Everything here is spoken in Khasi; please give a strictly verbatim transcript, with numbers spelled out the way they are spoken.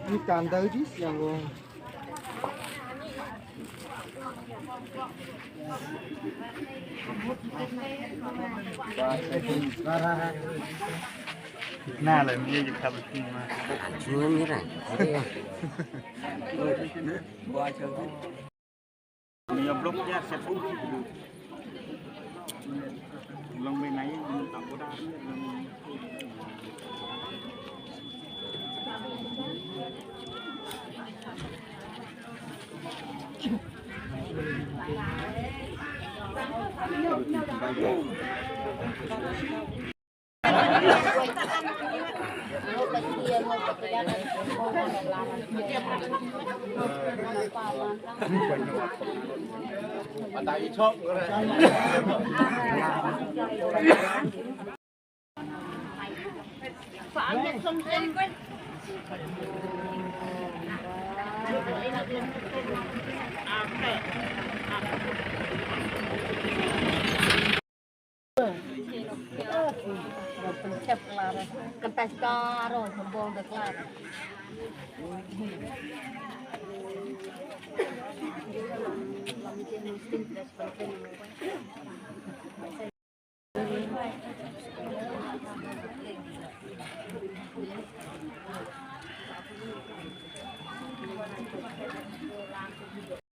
Ni kan dau di siang ko. Na la ni ji khap ni ma. Chuan ni ra. Ni ya blok ya se pu. Long be nai ni ta ko da.